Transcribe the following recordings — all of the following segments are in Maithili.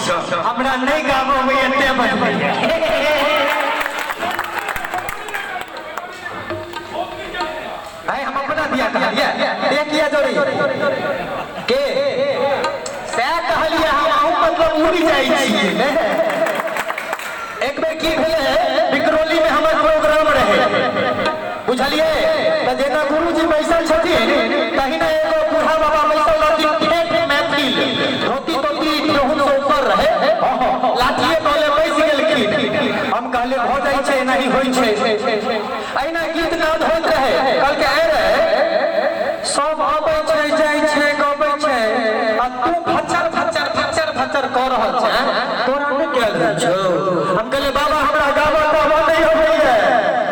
हमरा नहि गाबऽ अबैया तें बजबैया। आइ हम अपना दिया कहलियै, ते किया जोड़ी के सएह कहलियै हम, अहूँ मतलब उड़ि जाइ छियै ने। एक बेर की भेलै, विक्रोली में हमर प्रोग्राम रहे, बुझलियै? तऽ जेना गुरुजी बैसल छथिन तहिना एगो बूढ़ा बाबा बैसल रहथिन, ठेठ मैथिल, धोती तोती ठेहुन से ऊपर रहे, लाठिए तले बैस गेलखिन। हम कहलियै भऽ जाइ छै, एनाही होइ छै, एहिना गीत नाद होइत रहे। कहलकै आइ रे सब अबै छै जाइ छै गबै छै आ तू फचर फचर फचर फचर कऽ रहल छै, तोरा नहि कयल होइ छौ? हम कहलियै बाबा हमरा गाबऽ ताबऽ नहि अबैया।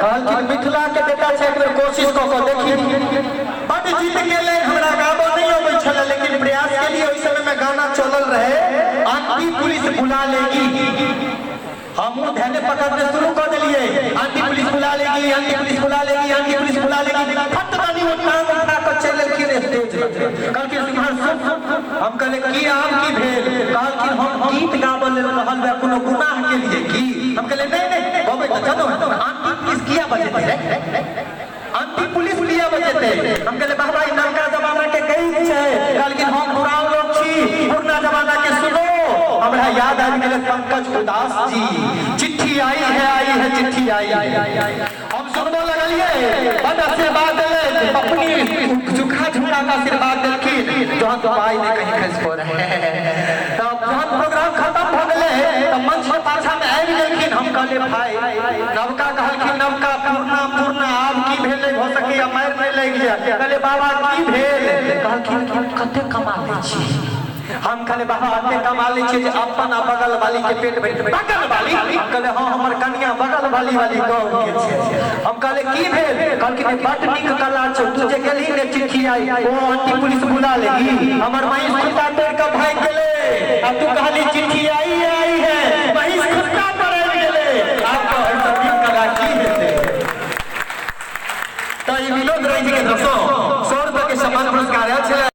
कहलखिन मिथिला के बेटा छै, एक बेर कोशिश कऽ कऽ देखी। बड जीत गेलै, हमरा गाबऽ नहि अबै छलै लेकिन प्रयास केलियै। ओहि समय में गाना चलल रहे, आंटी पुलिस बुला लेगी। हमहूँ धैर्य पकड़ने शुरू कऽ देलियै, आंटी पुलिस बुला लेगी, आंटी पुलिस बुला लेगी, आंटी पुलिस बुला लेगी। फट दानी वो टांग उठा कऽ चलि एलखिन स्टेज। कहलखिन सिम्हर सुन। हम कहलियै की आब की भेल? कहलखिन हम गीत गाबऽ लेल कहल बे कोनो गुनाह के लिए की? हम कहलियै नहीं नहीं गबै तऽ चलो, आंटी पुलिस किया बजेतै रे, आंटी पुलिस किया बजेतै? हम कहलियै बाबा ई नवका जमाना के गीत छै। कहलखिन हम पुरान लोग छी, पुरना जमाना के सुनो। हमरा याद आबि गेलै पंकज उदास जी, चिट्ठी आई है आई है चिट्ठी आई है। हम सुनबो लगलियै, बड आशीर्वाद देलै, अपनी झुका झुका के आशीर्वाद देलखिन, जहन पाइ नहि कहीं खसि पड़े। तब जहन प्रोग्राम खत्म भऽ गेलै तऽ मंच के पाछा में आबि गेलखिन। हम कहलियै भाई नवका, कहलखिन नवका पुरना पुरना आब की भेलै, भऽ सकैया मारि नहि लागि जाय। कहलियै बाबा की भेल? कहलखिन कते कमा लै छी? हम कहलियै बाबा एते कमा लै छियै जे अपन आ बगल वाली के पेट भरि। बगल वाली? हम कहलियै हँ हमर कनिया बगल वाली वाली गाँव के छै। हम कहलियै की भेल? कहलखिन बड नीक कला छौ, तू जे गेलही ने चिट्ठी आई ओ आंटी पुलिस बुला लेगी, हमर महींस खुट्टा तोड़ि कऽ भागि गेलै आ तू कहली चिट्ठी आई आई है, महींस खुट्टा पर आबि गेलै। आब तऽ एहिसँ नीक कला की हेतै? तऽ ई विनोद राय जी के तरफसँ 100 रुपया के सम्मान पुरस्कार आयल छलै।